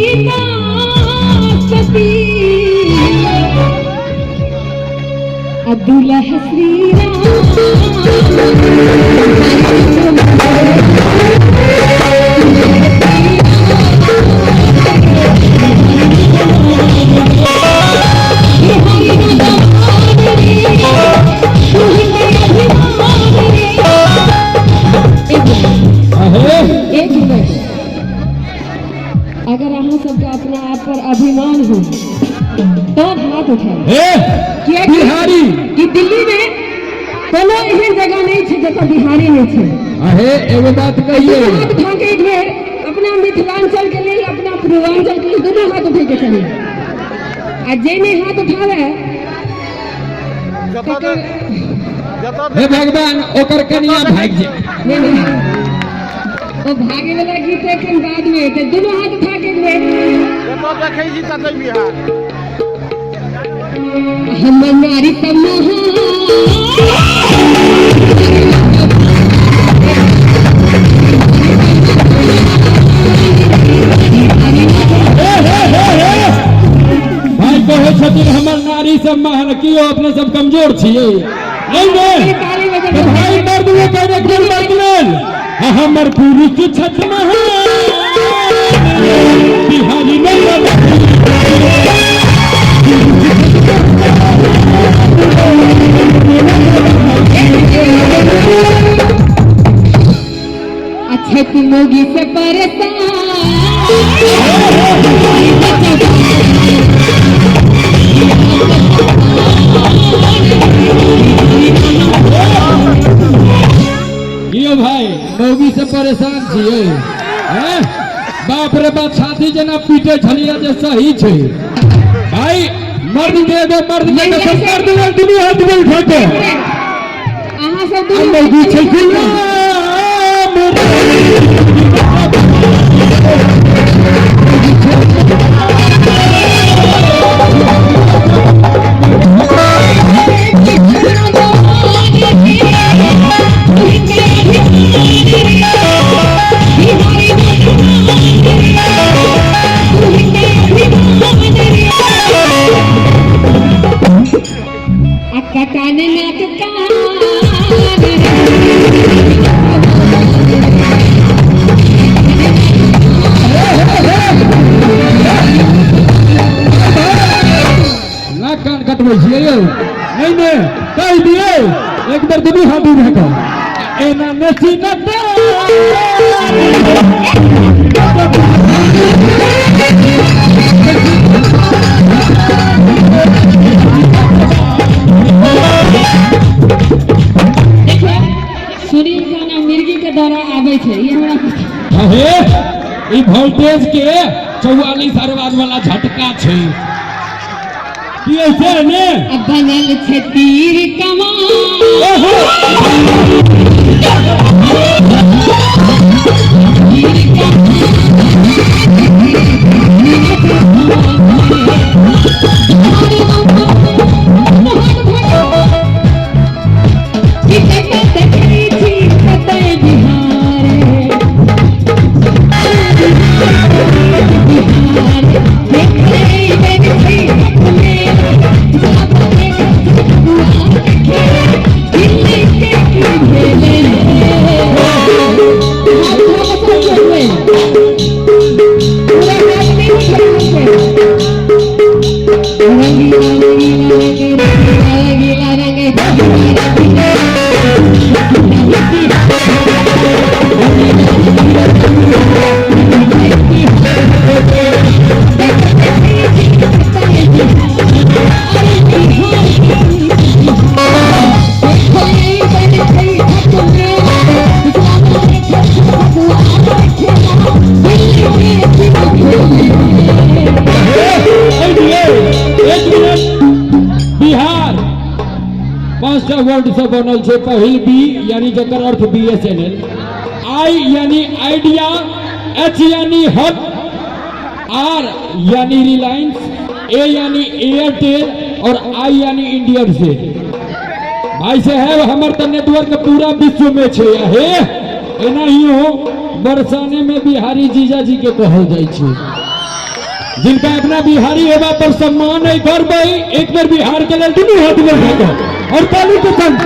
सीता सती आ दुल्हा श्री राम। एक मिनट, अगर अहाँ सबके अपना आप पर अभिमान हो तो हाथ उठाए। हे कियाकि बिहारी कि दिल्ली में कोनो एहन जगह नहीं छै जतऽ बिहारी नहीं छै। अहे, एगो बात कहिए। हाथ उठा के एक बेर अपना मिथिलांचल के लेल, अपना पूर्वांचल के लेल दुनू हाथ उठे के चाही। आ जे नहीं हाथ उठावे तकर हे भगवान, ओकर कनिया भागि जाय। नहीं नहीं, ओ भागे वाला गीत एखन बाद में हेतै। दुनू हाथ उठा के एक बेर। जतऽ देखै छी ततै बिहार। हमर नारी सब महान। हे हे हे हे, भाई कहै छथिन हमर नारी सब महान। की हो, अपने सब कमजोर छियै? नहीं ने? ताली बजा। तो भाई मर्द वो कहने के मर्द लेल आ हमर पुरुष छठ महान बिहारी नहीं। अच्छा, तू मोगी से परेशान। यो भाई, मौगी से परेशान छियै हैं? बाप रे बाप, छाती जेना पीटे छलियै जे सही छै। भाई, मर्द के एगो मर्द के कसम, मर्द लेल दुनू हाथ में उठा के। अहाँ सब आ दुनू मौगी छै गुलाम रे। कटाने नाक कान। नाक कान कटबै छियै यौ? नहीं ने? कहि दियै एक बेर, दुनू हाथ उठा कऽ एना नची नचा। देखियौ, सुनील गाना मिर्गी के दौरा आबै छै, ई हमरा पता। अहे, ई वोल्टेज के 44 अरबाज वाला झटका छै की ऐसे ने? आ बनल छै तीर कमान। ओहो। तीर कमान। कि कतऽ देखै छी कतऽ बिहार, बिहार देखै छै अपने जब दिल्ली के की भेलै। हाथ उठा कऽ सब जोड़बै। पूरा हाथ नहीं उठेबै। रंगीला रंगीला रंग, रंगीला रंग, रंगीला एहि दियै, एक मिनट। बिहार पांचटा वर्ड से बनल छै। पहिल बी, यानी जकर अर्थ बीएसएनएल, आई यानी आइडिया, एच यानी हट, आर यानी रिलायंस, ए यानी एयरटेल और आई यानी इंडियन से। भाई साहेब, हमर तऽ नेटवर्क पूरा विश्व में छै। हे, एनाहियो बरसाने में बिहारी जीजा जी के कहल जाइ छै। जिनका अपना बिहारी हेबा पर सम्मान है, गर्व है, एक बेर बिहार के लेल दुनू हाथ में उठा कऽ और ताली के संग।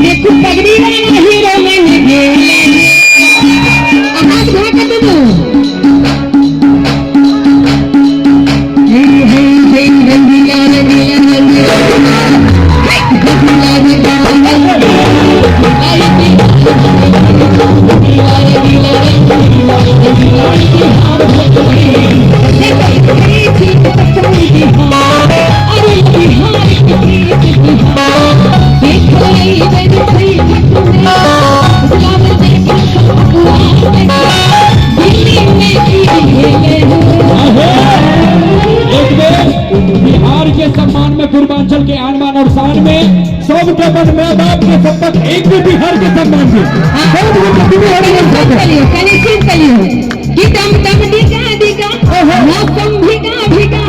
देखू पगड़ी वाला हीरो बन गेलै। हाथ उठा के दुनू। हे हे हे, रंगीला रंगीला रंगीला, रंगीला रंगीला एक बेर बिहार के सम्मान में, पूर्वांचल के आन बान और शान में, सब के अपन माँ बाप के शपथ, एक बेर बिहार के सम्मान में सब गोटे दुनू हाथ में उठा कऽ। चलियो, कनि सुन चलियो कि दम दम डिगा डिगा मौसम भीगा भीगा,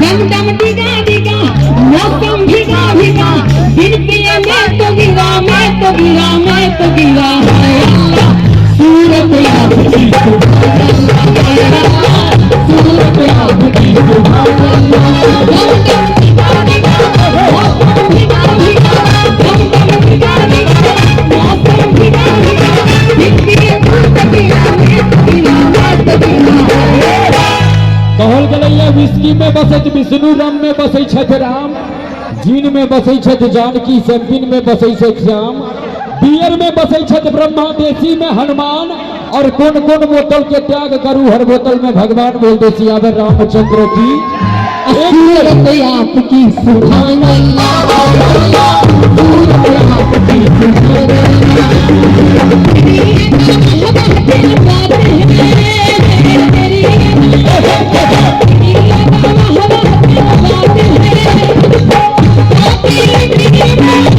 दम दम डिगा डिगा मौसम भीगा भीगा, दिन पिए मैं तो गिरा, मैं तो गिरा, मैं तो गिरा, हाय अल्लाह सूरत आपकी सुभान अल्लाह, सूरत आपकी सुभान अल्लाह। दम दम डिगा डिगा मौसम भीगा भीगा, दम दम डिगा डिगा मौसम भीगा भीगा, दिन पिए मैं तो गिरा, मैं तो गिरा, मैं तो गिरा, हाय अल्लाह। कहल गेलैया, विस्की में बसैत विष्णु, रम में बसै छथि राम, जीन में बसै छथि जानकी, शैम्पिन में बसै छथि श्याम, बियर में बसै छथि ब्रह्मा, देसी में हनुमान, और कोन कोन बोतल के त्याग करू, हर बोतल में भगवान। बोल दे सियावर रामचंद्र की। एक बेर सूरत आपकी सुभान अल्लाह, सूरत आपकी सुभान अल्लाह। तेरी सूरत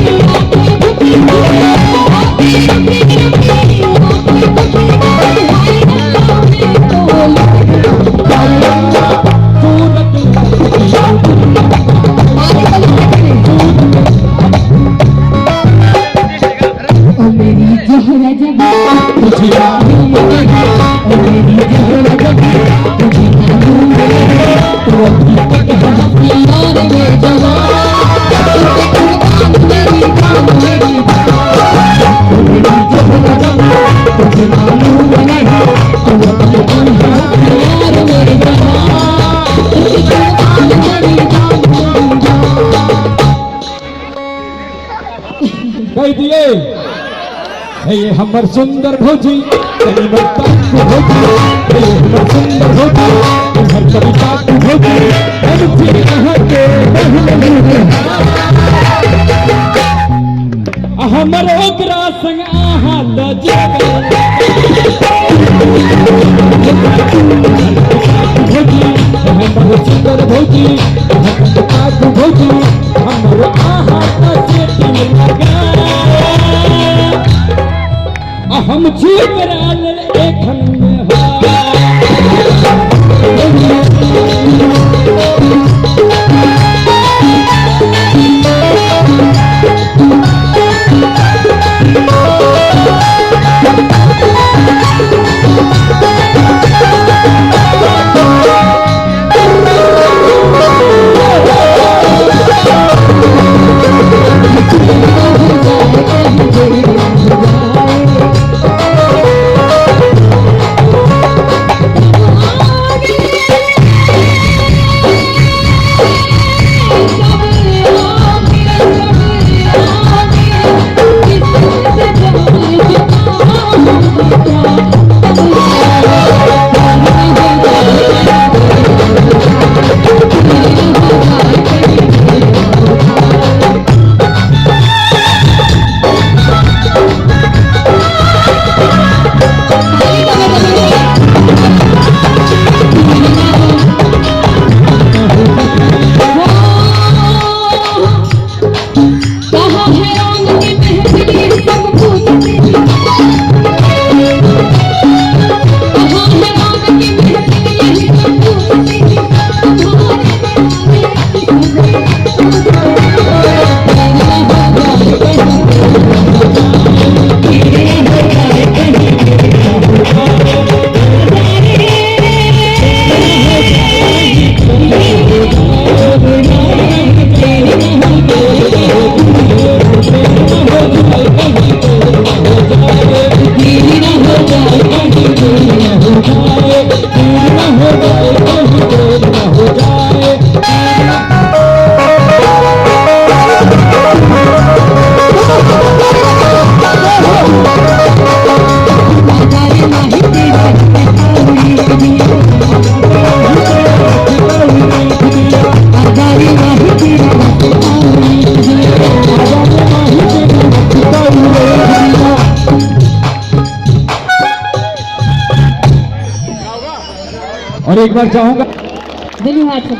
ओ मेरी जोहरा जब तुझे मालूम नहीं, ओ मेरी जोहरा जब तुझे मालूम नहीं, तो अभी तक हम यार में जवान, तुझे कुर्बान मेरी जान मेरी जान। ओ मेरी जोहरा जब तुझे मालूम नहीं, तो अभी तक हम यार में जवान, तुझे कुर्बान मेरी जान मेरी जान। कह दिए, हे ये हमर सुंदर भौजी, तनी मरता भौजी, हे ये हमर सुंदर भौजी, हमर कविता भौजी, हम छी अहाँ के बहिन। हमर ओकरा संग अहाँ ल जेबै भौजी, हमर सुंदर भौजी, हमर भौजी, हमर अहाँ त सेटिंग लगा, हम छी करा लेल एखन। हो जाए। माही तेरा और एक बार चाहूंगा दोनों हाथ से।